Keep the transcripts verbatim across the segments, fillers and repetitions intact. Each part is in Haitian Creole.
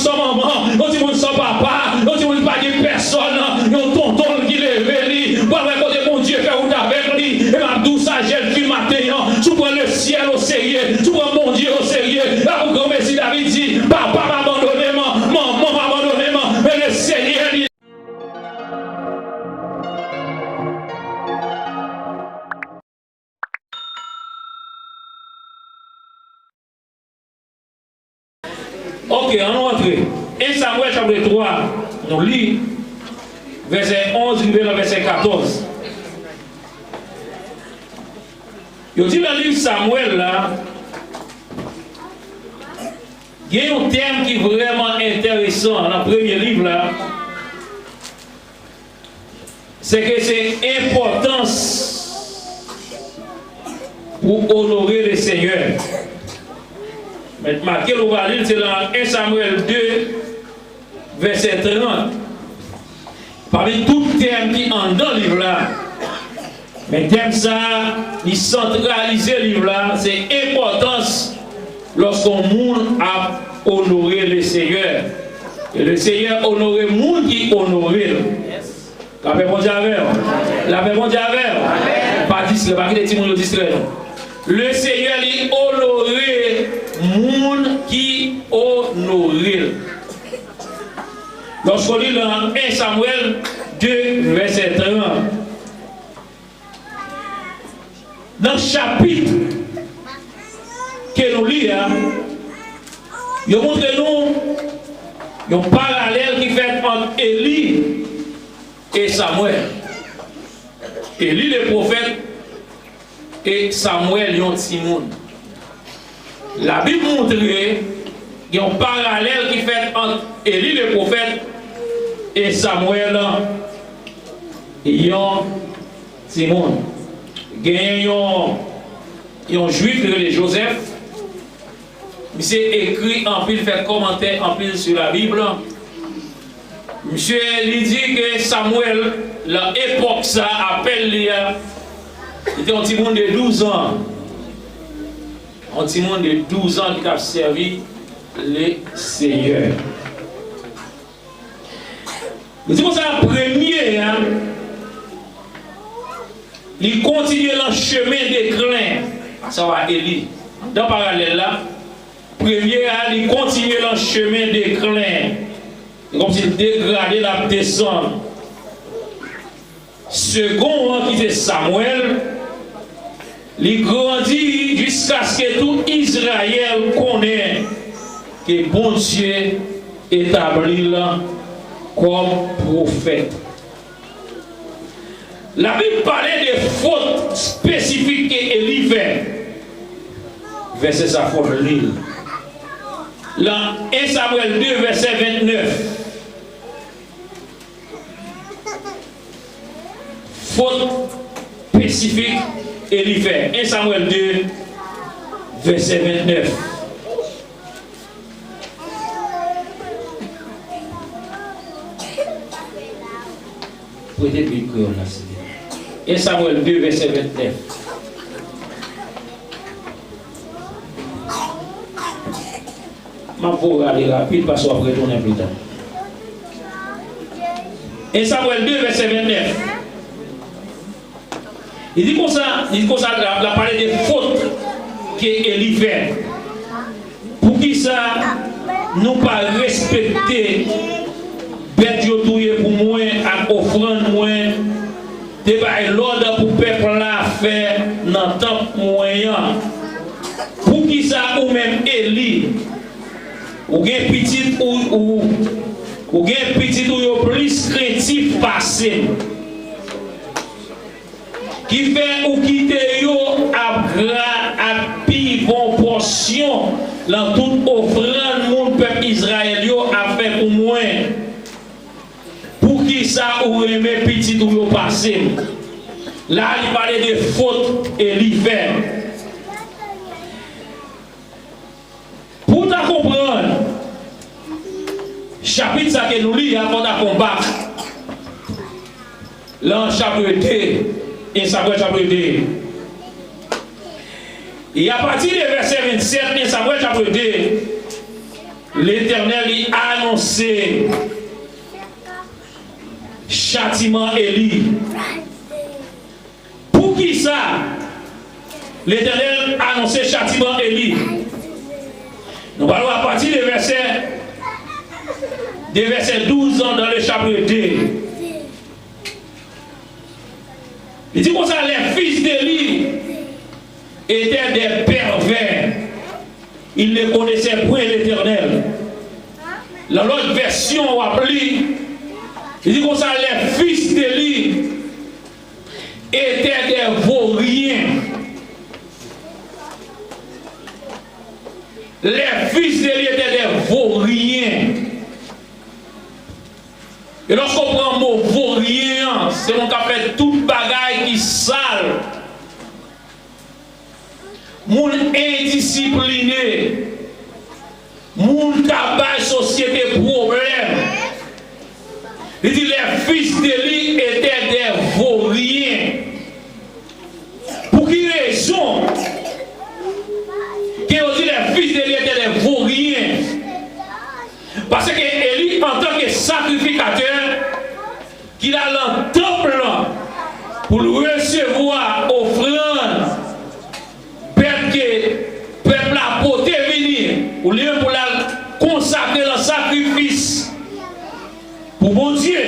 san manman, yon timoun san papa, yon timoun ki pa gen pèsòn, yon tonton l ki leve li. W pral wè kote Bondye fè wout avèk li. E m ap di w sa, jèn fi maten an, si w pran lesyèl oserye, si w pran Bondye oserye, l ap ou granmesi. David di, papa m abandone m, manman m abandone m, men Lesenyè li Ok, ann nou antre. En Samwèl chapit twa, nou li vèsè onz rive nan vèsè katòz. Yo di nan liv Samwèl la, gen yon tèm ki vrèman enteresan nan premye liv la. Se ke se enpòtans pou onore Lesenyè. Mèt make l ou va li l, se nan en Samwèl de, vèsè trant. Pami tout tèm ki anndan liv la, men tèm sa a, li santralize liv la, se enpòtans lòske yon moun ap onore Lesenyè. E Lesenyè onore moun ki onore l. Lapè Bondye avè w. Lapè Bondye avè w. Pa distrè, pa kite timoun yo distrè nou. Lesenyè, li onore moun ki onore l. Lòske w li nan en Samwèl de, vèsè trant, nan chapit ke nou li a, yo montre nou yon paralèl ki fèt ant Eli e Samwèl. Eli le pwofèt e Samwèl yon timoun. Labib montre gen yon paralèl ki fèt ant Eli le pwofèt e Samwèl yon timoun. Genyen yon, yon Jwif ki rele Jozèf. Misye ekri anpil, fè kòmantè anpil sou Labib. Misye, li di ke Samwèl, nan epòk sa, apèl li a, li te yon timoun de douz an. Yon timoun de douz an ki t ap sèvi Lesenyè. Li di konsa, premye a, li kontinye nan chemen deklen, asavwa Eli. Nan paralèl la, premye a, li kontinye nan chemen deklen. Se kòmsi l degrade, l ap desann. Segon an ki se Samwèl, li grandi jiskaske tout Izrayèl konnen ke Bondye etabli l kòm pwofèt. Labib pale de fot espesifik ke Eli fè. Vèsè sa fò n li l. Lan en Samwèl de, vèsè ventnèf. Fot espesifik Eli fè. En Samwèl de, vèsè ventnèf. Prete Bib kreyòl la, silvouplè. En Samwèl de, vèsè ventnèf. M ap voye w ale rapid paske w ap retounen pita. En Samwèl de, vèsè ventnèf. Li di konsa, li di konsa, l ap, l ap pale de fot ke Eli fè. Poukisa nou pa respekte bèt yo touye pou mwen ak ofrann mwen te bay lòd pou pèp la fè nan tanp mwen an? Poukisa ou menm, Eli, ou gen pitit ou, ou, ou gen pitit ou yo plis krentif pase m? Kifè ou kite yo ap gra ak pi bon pòsyon lan tout ofrann moun pèp Izrayèl yo ap fè pou mwen? Poukisa ou renmen pitit ou yo pase m? La, li pale de fot Eli fè. Pou w ta konprann chapit sa ke nou li a, fò w ta fè yon bak lan chapit de, en Samwèl chapit de. E apati de vèsè vennsèt, en Samwèl chapit de, Letènèl li anonse chatiman Eli. Poukisa Letènèl anonse chatiman Eli? Nou pral wè apati de vèsè, de vèsè douz dans le chapitre deux. Li di konsa, les fils d'Éli étaient des pervers, ils ne connaissaient point l'Éternel. Nan lòt vèsyon w ap li, li di konsa, les fils d'Éli étaient des vauriens. Les fils d'Éli étaient des vauriens. E lòske w pran mo voryen an, se moun k ap fè tout bagay ki sal, moun endisipline, moun k ap bay sosyete pwoblèm. Li di, les fils d'Éli étaient des vauriens. Pou ki rezon ke yo di les fils d'Éli étaient des vauriens? Paske Eli, antanke sakrifikatè, ki l al nan tanp lan pou l resevwa ofrann bèt ke pèp la pote vini, ou li menm pou l al konsakre l an sakrifis pou Bondye.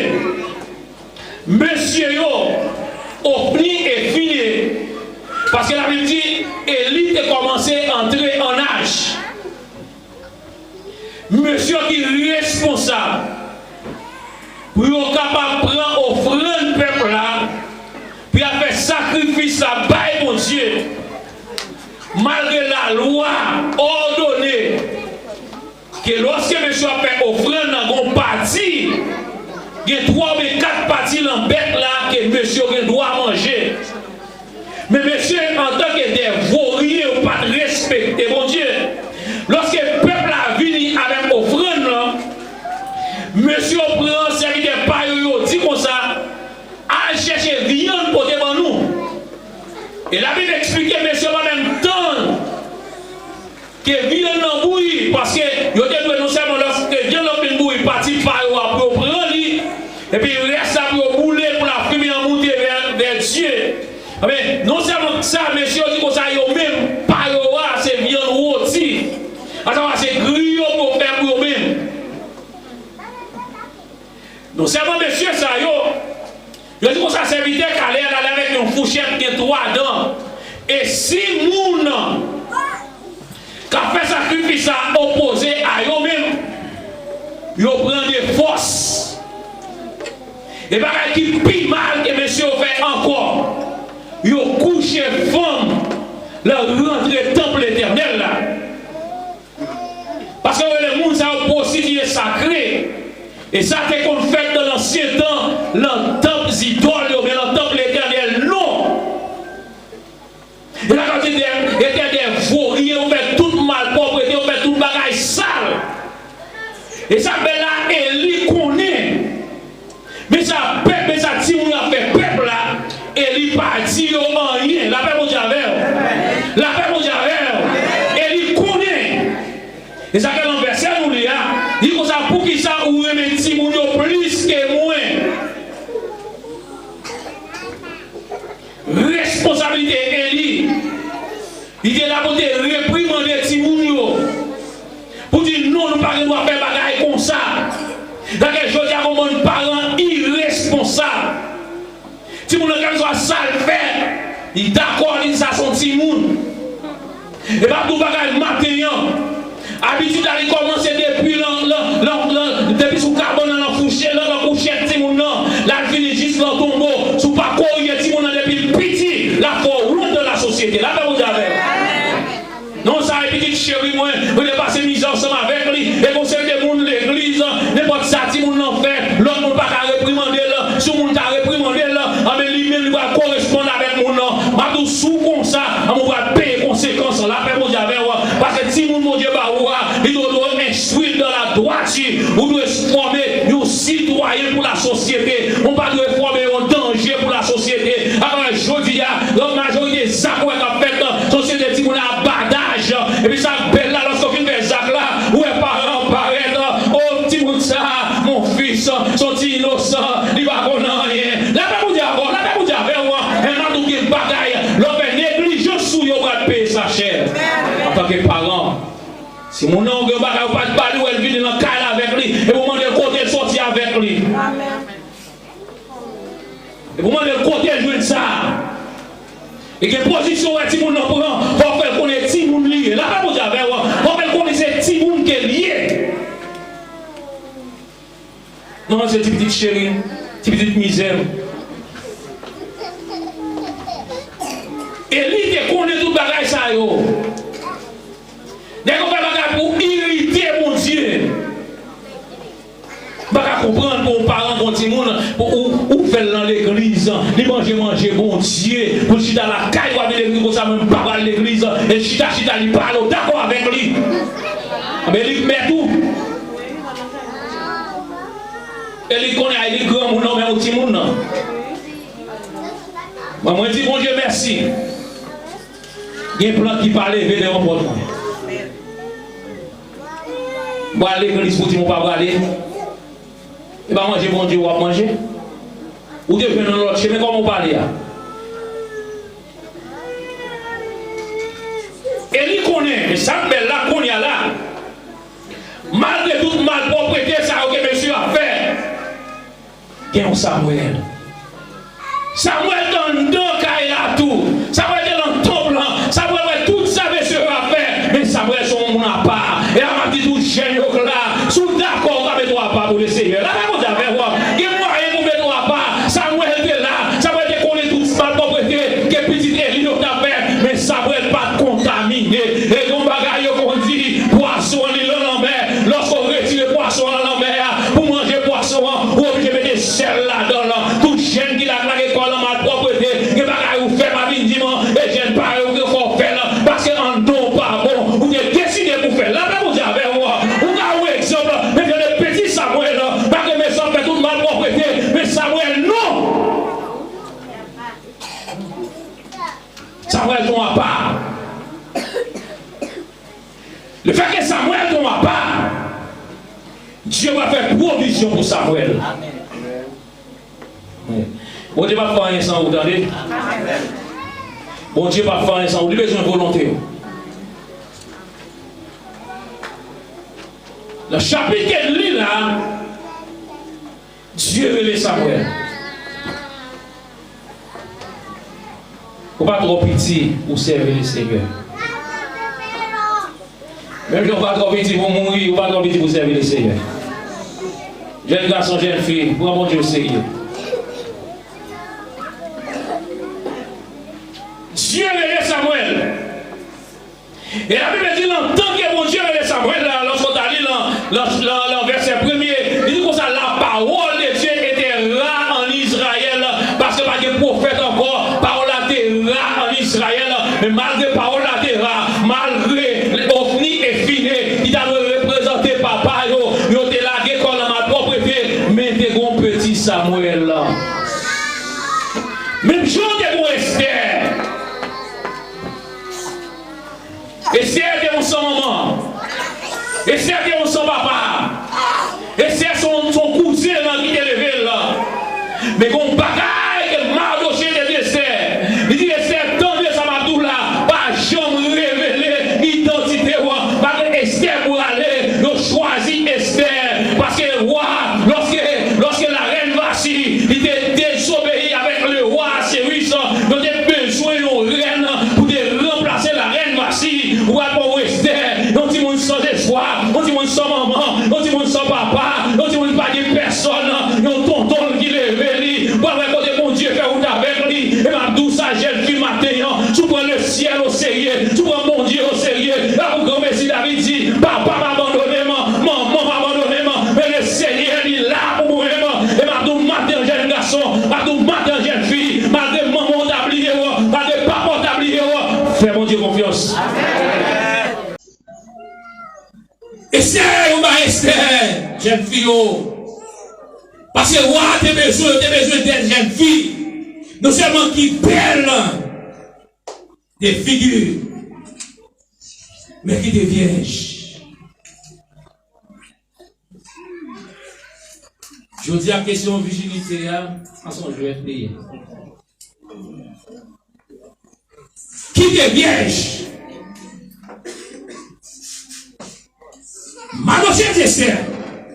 Mesye yo, Ofni e Fine, paske Labib di, Eli te kòmanse antre an aj. Mesye yo ki responsab pou yo kapab pran ofrann pèp la, pou y al fè sakrifis la bay Bondye, malgre lalwa òdone ke lòske mesye yo ap fè ofrann nan, gon pati, gen twa oubyen kat pati nan bèt la ke mesye yo gen dwa manje. Men mesye, antanke de voryen, yo pa t respekte Bondye. Lòske pèp la vini avèk ofrann lan, mesye yo pran sèvitè pa yo, yo di konsa, al chèche vyann pote ban nou. E Labib eksplike mesye yo pa menm tann ke vyann nan bouyi, paske yo te dwe non sèlman lòske vyann nan fin bouyi, pati pa yo a pou yo pran li, epi rès la pou yo boule pou lafimen an monte vè, vè Dye. Ebyen, non sèlman sa, mesye yo di konsa, yo menm, pa yo a, se vyann woti. Asavwa, se griyo pou yo fè pou yo menm. Non sèlman mesye sa yo, yo di konsa, sèvitè Kalè a t ale avèk yon fouchèt gen twa dan. E si moun k ap fè sakrifis la opoze a yo menm, yo pran de fòs. E bagay ki pi mal ke mesye yo fè ankò, yo kouche fanm l ap rantre tanp Letènèl la. Paske yo rele moun sa yo pwostitiye sakre. E sa te konn fèt nan ansyen tan, nan tanp zidòl yo, men nan tanp Letènèl, non. E sa ka di, de, étaient des vauriens, yo fè tout malpwòpte, yo fè tout bagay sal. E sa k bèl la, Eli konnen. Men sa pèp, men sa timoun yo ap fè pèp la, Eli pa di yo anyen. Lapè Bondye avè w. Lapè Bondye avè w. Eli konnen. E sa ke nan vèsè nou li a, li konsa, poukisa ou renmen timoun yo plis ke mwen? Responsablite Eli, li te la pou te reprimande timoun yo. Pou di non, nou pa gen dwa fè bagay konsa. Dayè jodi a, gon bann paran iresponsab. Timoun nan, kèlkeswa sa l fè, li dakò, li di sa se yon timoun. E pa tou bagay maten an. Abitid la, li kòmanse depi lan, lan, lan, lan, depi sou kabann nan, lan fouche, lan, lan kouchèt timoun nan. L al fini jis lan tonbo. Si w pa korije timoun nan depi l piti, l ap fè w wont de la sosyete. Lapè Bondye avè w. Non, sa e pitit cheri mwen, mwen te pase mizè ansanm avèk li. E gon seri de moun legliz, nenpòt sa timoun nan fè, lòt moun pa ka reprimande l. Si yon moun ta reprimande l, anben li menm li pral koresponn avèk moun nan. M ap di w, si w konsa, anben ou pral peye konsekans lan. Lapè Bondye avè w, paske timoun Bondye ba ou a, li dwe, dwe enstwi dans la droiture. Ou dwe fòme yon sitwayen pou la sosyete. Ou pa dwe fòme yon danje pou la sosyete. Alò, jodi a, gran majorite zak ou wè k ap fèt, sosyete timoun la ap badaj. Epi sa k bèl la, lòske w fin fè zak la, ou wè paran an pa Timoun nan, ou gen yon bagay ou pa t ba li, ou wè l vini nan kay la avèk li, epi ou mande l kote l soti avèk li. Epi ou mande l kote l jwenn sa. E gen pozisyon ou wè timoun nan pran, fò w fè l konnen timoun li ye. Lapè Bondye avè w, fò w fè l konnen se timoun ke l ye. Non, se ti pitit cheri m, ti pitit mizè m. Eli te konnen tout bagay sa yo. Nèg yo fè bagay pou irite Bondye. M pa ka konprann pou yon paran gon timoun, pou ou, ou fè l nan legliz, li manje manje Bondye, pou l chita lakay ou, ap vin legliz konsa, mwen m pa pral legliz, e chita, chita, li pale, ou dakò avèk li. Men li mèt ou. E li konnen, ay, li granmoun nan, men ou timoun nan. Mwen, mwen di Bondye mèsi. Gen plant ki pa leve devan pòt mwen. M pral legliz pou di m ou pa prale. E pa manje Bondye w ap manje. Ou te jwenn yon lòt chemen, kòman w pale a? E li konnen, men sa k bèl la, kounye a la, malgre tout malpwòpte sa yo ke mesye yo ap fè, gen yon Samwèl. Samwèl te anndan kay la tou. Samwèl te nan tanp lan. Samwèl wè tout sa mesye yo ap fè. Men Samwèl se yon moun apa. E la m ap di tout jèn yo k la, si w dakò, ou ka mete w apa pou Lesenyè. Lapè Bondye avè w. Gen mwayen pou mete w apa. Samwèl te la. Samwèl te konnen tout malpwòpte ke pitit Eli yo t ap fè. Men Samwèl pa t kontamine. E gen yon bagay yo konn di, pwason an li nan lanmè. Lòske w retire pwason an nan lanmè a, pou manje pwason an, ou oblije mete sèl ladan l. Tout jèn ki la k lage kò l nan malpwòpte, gen bagay ou fè, pa vin di m, e jèn parèy ou gen fò w fè l, paske anndan w pa bon, ou te deside pou fè l. Lapè Bondye avè w. Ou ka wè egzanp, men jan de piti Samwèl, pa gen mesye ap fè tout malpwòpte, men Samwèl non. Samwèl te yon apa. Lefètke Samwèl te yon apa, Dye va fè pwovizyon pou Samwèl. Bondye p ap fè anyen san ou, tande. Bondye p ap fè anyen san ou. Li bezwen volonte w. Nan chapit ke n li la, Dye rele Samwèl. Ou pa twò piti pou sèvi Lesenyè. Menm jan ou pa twò piti pou mouri, ou pa twò piti pou sèvi Lesenyè. Jèn gason, jèn fi, pran Bondye oserye. Dye rele Samwèl. E Labib di, nan tan ke Bondye rele Samwèl la, lòske w ta li lan, lan, lan, lan vèsè premye, li di konsa, la parole de Dieu était rare en Israël, paske pa gen pwofèt ankò, pawòl la te ra an Izrayèl, men malgre pawòl la te ra, malgre Ofni e Fine, ki ta dwe reprezante papa yo, yo te lage kò nan malpwòpte, men te gon peti Samwèl. Menm jan te gon Estè. Estè te yon san manman. Estè te yon san papa. Estè se yon, se yon kouzen lan ki te leve l. Men gon bagay ke Madoche te di Estè. Li di, Estè, tande sa m ap di w la. Pa janm revele idantite w. Malgre Estè prale, yo chwazi Estè. Paske wa, lòske, lòske larèn Vasti, li te dezobeyi avèk lewa Asewis, yo te bezwen yon rèn pou te ranplase larèn Vasti. Ou wè pou Estè, yon timoun san espwa, yon timoun san manman, yon timoun san papa, yon timoun ki pa gen pèsòn, yon tonton l ki leve li. Ou wè kote Bondye fè wout avèk li. E m ap di w sa, jèn fi maten an, si w pran lesyèl oserye, si w pran Bondye oserye, la pou granmesi David di, papa pa abandone m, manman pa abandone m, men Lesenyè li la pou mwen, e m ap di w maten an jèn gason, m ap di w maten an jèn fi, malgre manman w ta bliye w, malgre papa w ta bliye w, fè Bondye konfyans. Estè, yo ba Estè, jèn fi yo. Paske wa te bezwen, yo te bezwen de jèn fi. Non sèlman ki bèl de figi, men ki te vyèj. Jodi a, kesyon vijinite a, pa se yon jwèt li ye. Ki te vyèj. Madoche di Estè,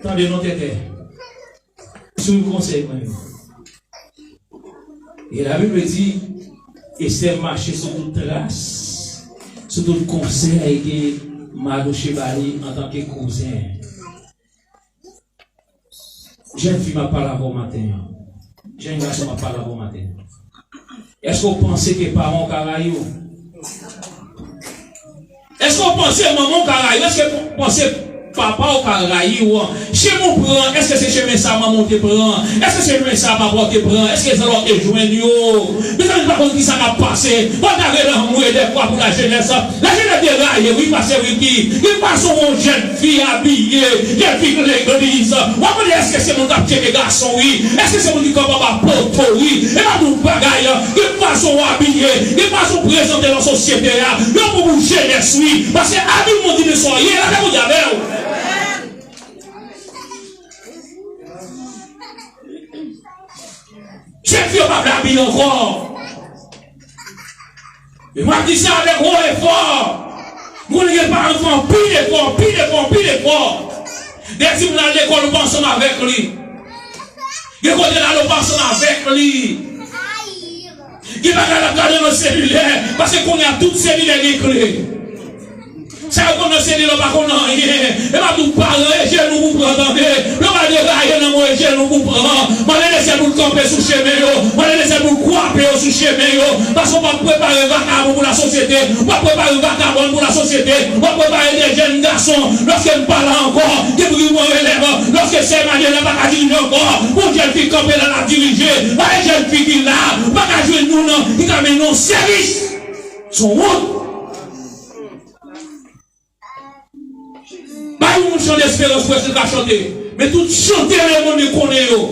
tande non tètè. Swiv konsèy mwen yo. E Labib di, Estè mache sou tout tras, sou tout konsèy ke Madoche ba li antanke kouzen. Jèn fi m ap pale avè w maten an. Jèn gason m ap pale avè w maten an. Èske w panse ke paran w ka rayi w? Èske w panse manman w ka rayi w? Èske w panse papa w ka rayi w? Chemen w pran, èske se chemen sa manman w te pran? Èske se chemen sa papa w te pran? Èske se la w te jwenn yo? Mezanmi, pa konn kisa k ap pase. Fò w ta rele anmwe dèfwa pou lajenès. Lajenès deraye, wi, pastè Wilky. Gen fason yon jèn fi abiye, jèn fi legliz. W ap mande èske se moun k ap tcheke gason, wi. Èske se moun ki kanpe anba poto, wi. E m ap di w bagay, gen fason w abiye, gen fason w prezante nan sosyete a. Yo bon pou jenès, wi. Paske abiman di men sa w ye, la te Bondye avè w. Jèn fi yo pa vle abiye ankò. E m ap di sa avèk wo e fò. M konnen gen paran ki fè anpil efò, anpil efò, anpil efò. Gen timoun al lekòl, ou pa ansanm avèk li. Gen kote l ale, ou pa ansanm avèk li. Gen bagay l ap gade nan selilè, paske kounye a tout selilè gen kle. Sa yo konn nan selilè pa konn anyen. E m ap di w, paran, e jenou pou pran, tande. Yo pa deraye nan mwen, e jenou pou pran. Mande Lesyèl pou l kanpe sou chemen yo. Mande Lesyèl pou l kwape yo sou chemen yo. Paske w p ap prepare vakabon pou lasosyete. W ap prepare vakabòn pou lasosyete. W ap prepare de jèn gason. Lòske m pa la ankò, gen pou gen yon relèv. Lòske sè Manuela pa ka dirije ankò, yon jèn fi kanpe la, l ap dirije. Pa gen jèn fi ki la, pa ka jwenn moun ki ka mennen yon sèvis. Se yon wont. Bay yon moun chan desperans pou Estè ka chante. Men tout chante lemonn li konnen yo.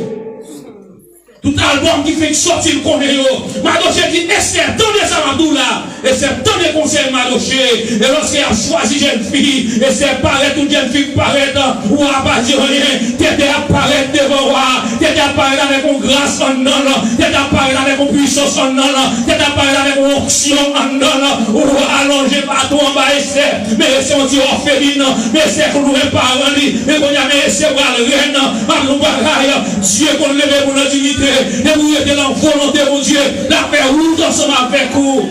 Tout albòm ki fenk sòti l konnen yo. Madoche di, Estè, tande sa m ap di w la. Estè tande konsèy Madoche. E lòske y ap chwazi jèn fi, Estè parèt, tout jèn fi k parèt, wa a pa di anyen. Tètè ap parèt devan wa a. Tètè ap parèt avèk yon gras anndan l. Tètè ap parèt avèk yon pwisans anndan l. Tètè ap parèt avèk yon onksyon anndan l. Wa a lonje baton anba Estè. Men Estè yon ti òfelin. Men Estè k lwen paran li. Men kounye a, men Estè pral rèn. M ap di w bagay. Dye konn leve moun nan diyite. Depi w rete nan volonte Bondye, l ap fè wout ansanm avèk ou.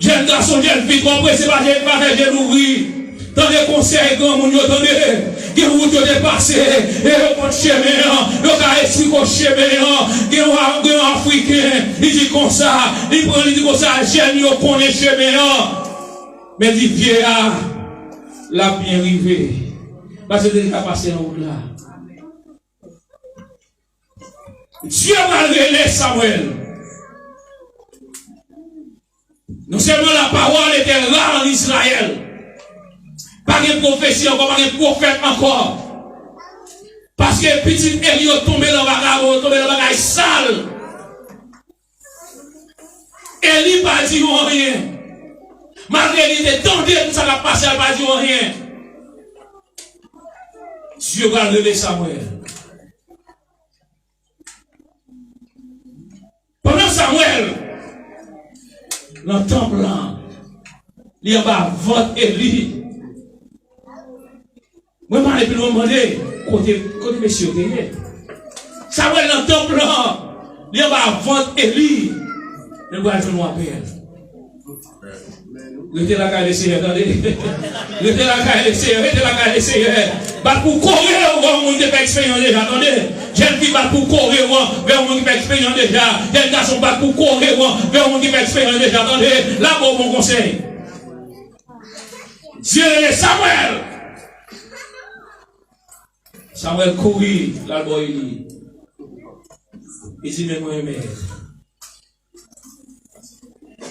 Jèn gason, jèn fi, twò prese pa fè, pa fè je louvri. Tande konsèy granmoun yo, tande. Gen wout yo te pase, e yo konn chemen an. Yo ka esplike w chemen an. Gen yon, gen yon Afriken, li di konsa, li pran, li di konsa, jèn yo konnen chemen an. Men di vye a, l ap byen rive. Paske l deja pase nan wout la. Dye pral rele Samwèl. Non sèlman la parole était rare en Israël, pa gen pwofesi ankò, pa gen pwofèt ankò. Paske pitit Eli yo tonbe nan vakabon, yo tonbe nan bagay sal. Eli pa di yo anyen. Malgre li te tande tout sa k ap pase a, li pa di yo anyen. Dye pral rele Samwèl. Pandan Samwèl nan tanp lan, li anba vant Eli. Mwen pale pi lwen, mande kote, kote mesye yo te ye. Samwèl nan tanp lan, li anba vant Eli. Men pral jwenn w apèl. Rete lakay Lesenyè, tande. Rete lakay Lesenyè, rete lakay Lesenyè. Bat pou kore w, wè yon moun ki fè eksperyans deja, tande. Jèn fi, bat pou kore w, wè yon moun ki fè eksperyans deja. Jèn gason, bat pou kore w, wè yon moun ki fè eksperyans deja, tande. L ap ba w bon konsèy. Dye rele Samwèl. Samwèl kouri, l al bò Eli. Li di, men mwen, mèt.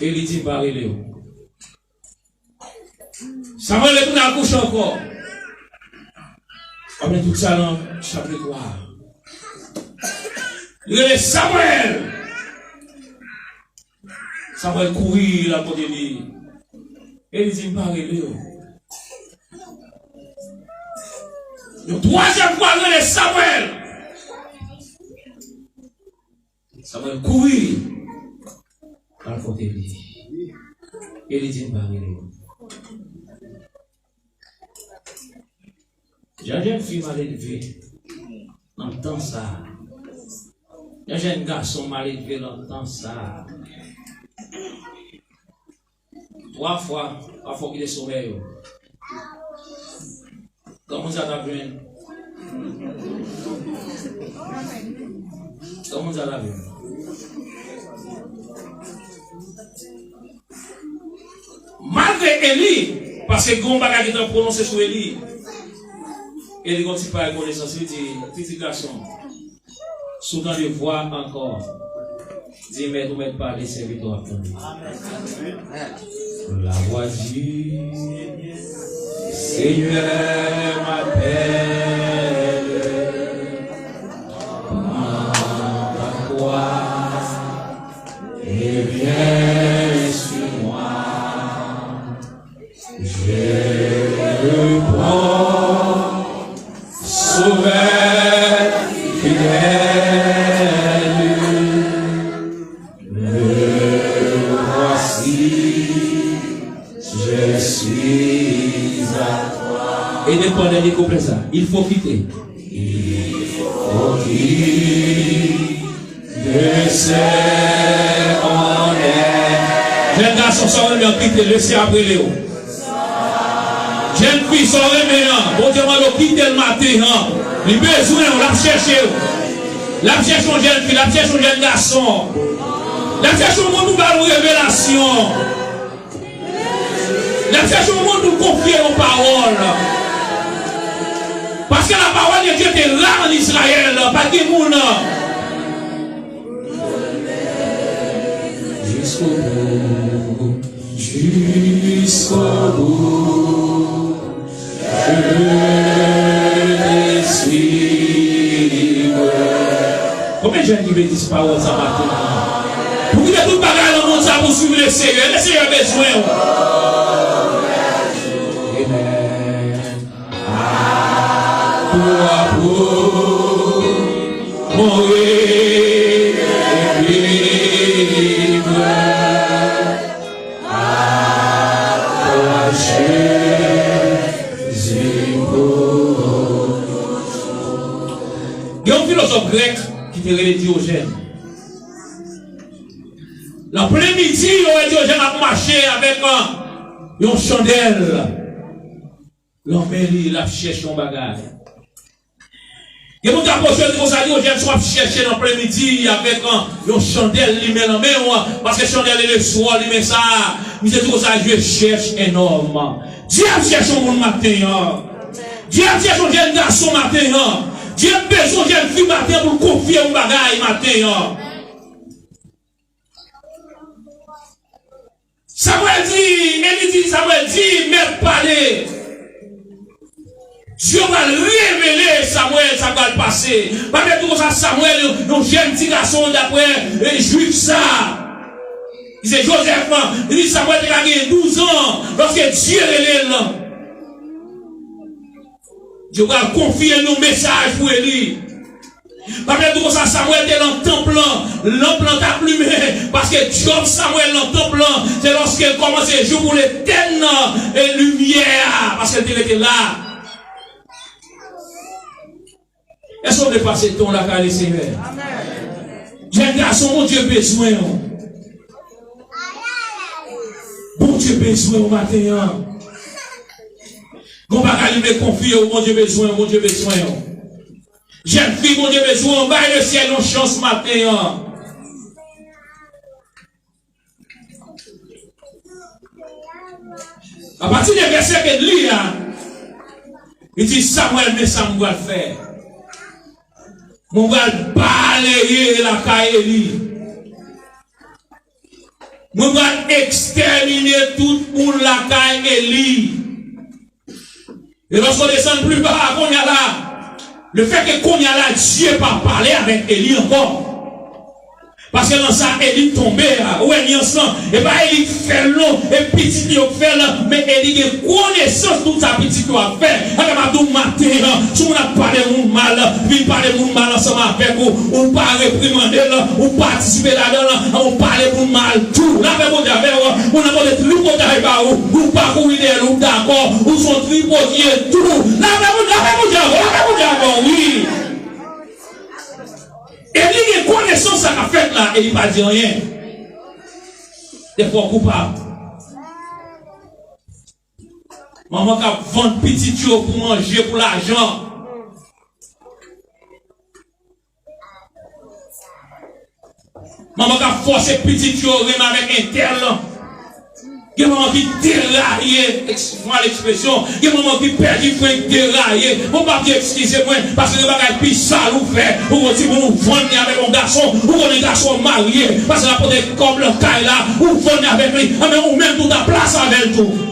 Eli di, m pa rele w. Samwèl retounen al kouche ankò. Apre tout sa nan chapit twa. Li rele Samwèl. Samwèl kouri, l al kote li. Eli di, m pa rele w. Yon twazyèm fwa, l rele Samwèl. Samwèl kouri al kote li. Eli di, m pa rele w. Jan jèn fi maledve nan tan sa a. Jan jèn gason maledve nan tan sa a. Twa fwa, pa fè w kite somèy ou. Kòman sa t ap jwenn? Kòman sa t ap jwenn? Malgre Eli, paske gen yon bagay ki te pwononse sou Eli, Eli gen yon ti pale konesans, li di, pitit gason, si w tande vwa ankò, di mèt ou mèt pale, sèvitè w ap tande. La voix dit, Seigneur m'appelle, prends ta croix et viens sur moi. Je reprends, Sauveur fidèle, me voici, je suis à toi. E depi pandan li kouplè sa, il faut quitter. Il faut quitter. Jèn gason, sa w renmen an, kite l, Seyè ap rele w. Jèn fi, sa w renmen an, Bondye mande w kite l maten an. Li bezwen w, l ap chèche w. L ap chèche yon jèn fi, l ap chèche yon jèn gason. L ap chèche yon moun pou ba l yon revelasyon. L ap chèche yon moun pou l konfye yon pawòl. Paske la parole de Dieu te ra an Izrayèl, pa t gen moun. Jusqu'au bout, jusqu'au bout, je te suivrai. Konbyen jèn ki vle di pawòl sa maten an? Pou kite tout bagay nan mond sa pou swiv Lesenyè. Lesenyè bezwen w. Amen. À toi pour mourir et vivre. À toi, Jésus, pour... Gen yon filozòf grèk ki te rele Diyojèn. Nan plen midi, yo wè Diyojèn ap mache avèk, euh, yon chandèl nan men li, l ap chèche yon bagay. Gen moun k ap pwoche di konsa, Diyojèn, sa w ap chèche nan plen midi avèk, euh, yon chandèl limen nan men w, paske chandèl e le swò limen sa, misye di konsa, je cherche un homme. Dye ap chèche yon moun maten an. Dye ap chèche yon jèn gason maten an. Dye bezwen yon jèn fi maten an pou l konfye yon bagay maten an. Samwèl di, Eli di Samwèl, di, mèt pale. Dye pral revele Samwèl sa k pral pase. Bib la di konsa, Samwèl, yon, yon jèn ti gason daprè, e, Jwif sa. Li se Jozèf, li di Samwèl te ka genyen douz an lòske Dye rele l. Dye pral konfye l yon mesaj pou Eli. Bib la di konsa, Samwèl te nan tanp lan, lanp lan t ap limen, paske djòb Samwèl nan tanp lan, se lòske l kòmanse jou pou l etèn, e, limyè a, paske l te rete la. Èske w vle pase tan w lakay Lesenyè? Jèn gason, Bondye bezwen w. Bondye bezwen w maten an. Gon bagay li vle konfye w, Bondye bezwen w, Bondye bezwen w. Jèn fi, Bondye bezwen w, bay lesyèl yon chans maten an. Apati de vèsè ke n li a, li di, Samwèl, men sa m pral fè. Mwen pral baleye lakay Eli. Mwen pral ekstèmine tout moun lakay Eli. E lòske w desann pli ba a kounye a la, lefètke kounye a la, Dye pa pale avèk Eli ankò. Paske nan sa Eli tonbe a, ou wè nyans lan, e pa Eli k fè l non, e pitit li yo k fè l, men Eli gen konesans tout sa pitit yo ap fè. Anben m ap di w maten an, si moun ap pale moun mal, vin pale moun mal ansanm avèk ou, ou pa reprimande l, ou patisipe ladan l, ou pale moun mal tou. Lapè Bondye avè w, moun nan pote tripotay ba ou, ou pa kouri dèyè l, ou dakò, ou se yon tripotye tou. Lapè Bondye, lapè Bondye avè w, lapè Bondye avè w, wi. Eli gen konesans sa k ap fèt la, Eli pa di anyen. Dèfwa w koupab. Manman k ap vann pitit yo pou manje, pou lajan. Manman k ap fòse pitit yo renmen avèk entèl. Gen manman ki deraye, eskize mwa lekspresyon, gen manman ki pèdi fren, deraye. Bon, m p ap di eskize mwen, paske gen bagay pi sal ou fè, ou gon timoun ou vann li avèk yon gason, ou konnen gason an marye, paske l ap pote kòb nan kay la, ou vann li avèk li, anben ou menm tou ta plas avè l tou.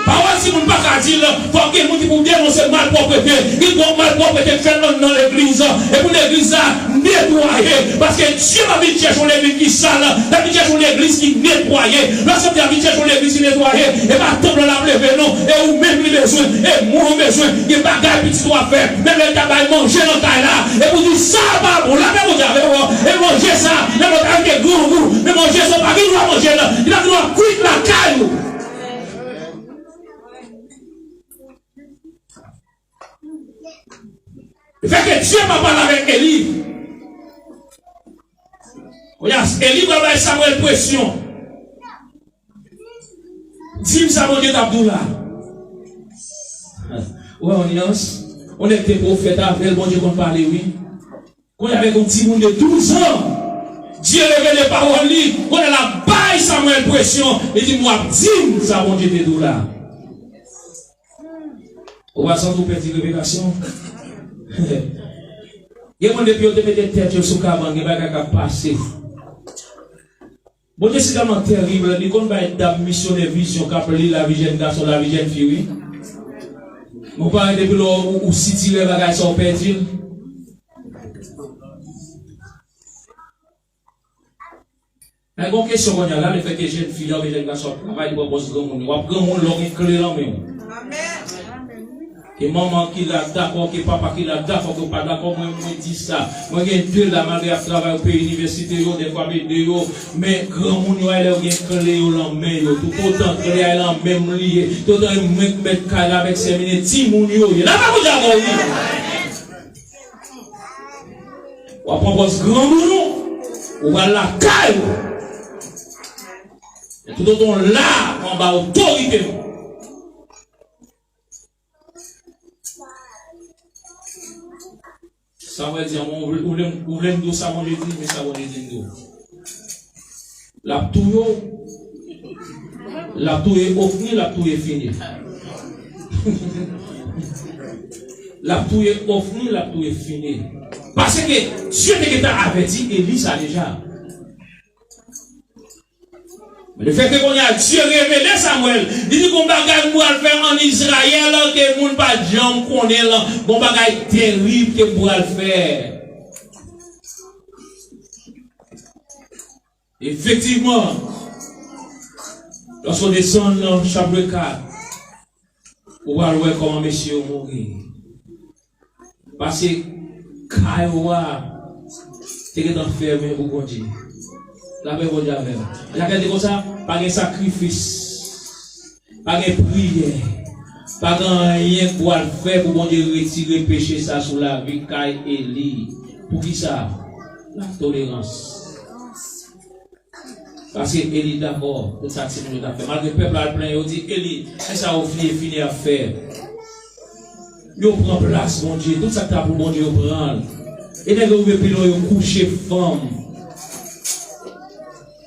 Pawòl timoun pa ka di l, fòk gen moun ki pou denonse malpwòpte. Gen twòp malpwòpte k fèt anndan legliz. E pou legliz la netwaye. Paske Dye pa vin chèche yon legliz ki sal, l ap vin chèche yon legliz ki netwaye. Lè w santi l ap vin chèche yon legliz ki netwaye, e pa tanp lan l ap leve non. E ou menm li bezwen, e mwen ou bezwen. Gen bagay pitit ou ap fè. Menm lè l ta bay manje nan kay la, e pou di sa pa bon. Lapè Bondye avè w. E manje sa, menm lè w ta rete grangou, men manje sa w pa gen dwa manje l. Li pa gen dwa kwit lakay ou. Fè ke Dye pa pale avèk Eli. Kounye a, Eli pral bay Samwèl presyon. Di m sa Bondye t ap di w la. Ou wè yon nyans? Yon nèg te pwofèt avè l, Bondye konn pale, wi. Kounye a, avèk yon timoun de douz an, Dye revele pawòl li. Kounye a, l ap bay Samwèl presyon. Li di, "W ap di m sa Bondye te di w la." Ou pa santi w pèdi revelasyon? Gen moun depi yo te mete tèt yo sou kabann, gen bagay k ap pase. Bondye si tèlman terib, li konn bay dam misyonè vizyon k ap li lavi jèn gason, lavi jèn fi, wi. Mon pare depi lè ou, ou sitire bagay sa, ou pèdi l. Men gon kesyon kounye a la, lefètke jèn fi la oubyen jèn gason ap travay, li pran pòz granmoun. W ap granmoun lè w gen kle nan men w. Ke manman ki la dakò, ke papa ki la dakò, ke w pa dakò, mwen, mwen di sa. Mwen gen de la, malgre y ap travay, yo peye inivèsite yo, dèfwa m ede yo. Men granmoun yo a, lè yo gen kle yo nan men yo. Toutotan kle a nan men m li ye, toutotan e mwen k mèt kay la avèk sèmine, timoun yo ye. Lapè Bondye avè w, wi. W ap pran pòz granmoun ou, ou pral lakay ou. Men toutotan w la, anba otorite m. Sa vle di, ou vle, ou vle, ou vle m di w sa Bondye di, men sa Bondye di m di w. L ap touye w. L ap touye Ofni, l ap touye Fini. L ap touye Ofni, l ap touye Fini. Paske Dye te gentan avèti Eli sa deja. Lefètke kounye a Dye revele Samwèl, li di, "Gon bagay m pral fè ann Izrayèl ke moun pa t janm konnen l. Gon bagay terib ke m pral fè." Efektivman, lòske w desann nan chapit kat, ou pral wè kòman mesye yo mouri. Paske kay ou a te gentan fèmen pou Bondye. Lapè Bondye avè w. Jakèl di konsa, pa gen sakrifis, pa gen priyè, pa gen anyen k pral fè pou Bondye retire peche sa sou lavi kay Eli. Poukisa? Latolerans. Paske Eli dakò, tout sa timoun yo t ap fè. Malgre pèp la al plenyen, yo di, "Eli, men sa Ofni e Fini ap fè. Yo pran plas Bondye, tout sa k ta pou Bondye, yo pran l." E nèg yo rive pi lwen, yo kouche fanm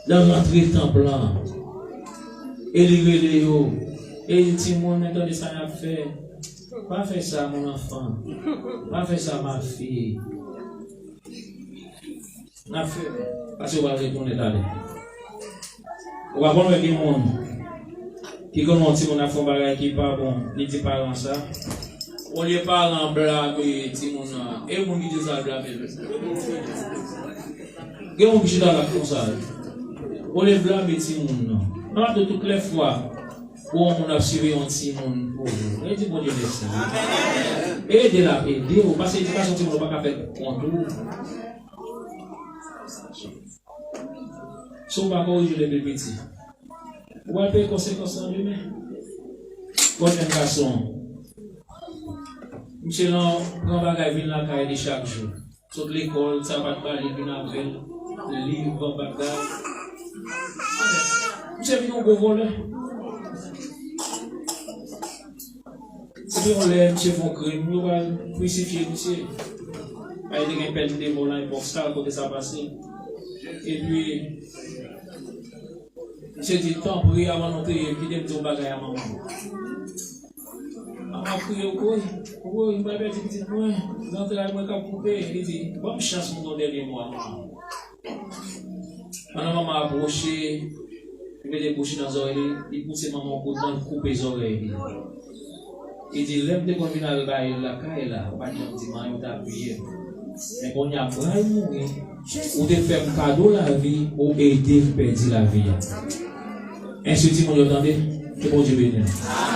nan rantre tanp lan. Eli rele yo. Eli di, "Timoun, men tande sa y ap fè. Pa fè sa, mon enfant. Pa fè sa, ma fille." N ap fè, paske w pral retounen talè. Ou pa konn wè gen moun ki konn wè yon timoun ap fè yon bagay ki pa bon, li di paran sa, Olye paran blame timoun nan, e moun ki di sa l blame l. Gen moun ki chita la konsa. Olye blame timoun nan. Nan ap di tout lè fwa pou yon moun ap siveye yon timoun pou ou, e di Bondye mèsi. Ede l ap ede w, paske edikasyon timoun ou pa ka fè kont ou. Si w pa korije depi piti, ou pral peye konsekans lan demen. Bon, jèn gason, misye lan pran bagay vin lakay li chak jou. Sot lekòl, sapat ba li vin avè l, liv, bagay. Misye vin yon gwo vòlè. Epi yon lè misye fè yon krim, yo pral krisifye misye. Ay te gen pèn de mò nan epòk sa, kote sa pase. Epi, misye di, tanpri, avan nou touye m, kite m di yon bagay a manman m. Manman kriye, woy, woy, m pral pèdi pitit mwen, zantray mwen k ap koupe. Li di, ban m chans pou m di yon dènye mo a manman. Pandan manman apwoche, li mete bouch li nan zòrèy li, li pouse manman yon kout dan, li koupe zòrèy li. Li di, lè m te konn vin al bay lakay la, ou pa t janm di m anyen, ou t ap bliye m. Men kounye a m pral mouri, ou te fè m kado lavi, ou ede m pèdi lavi a. Ensi timoun yo tande, ke Bondye beni nou.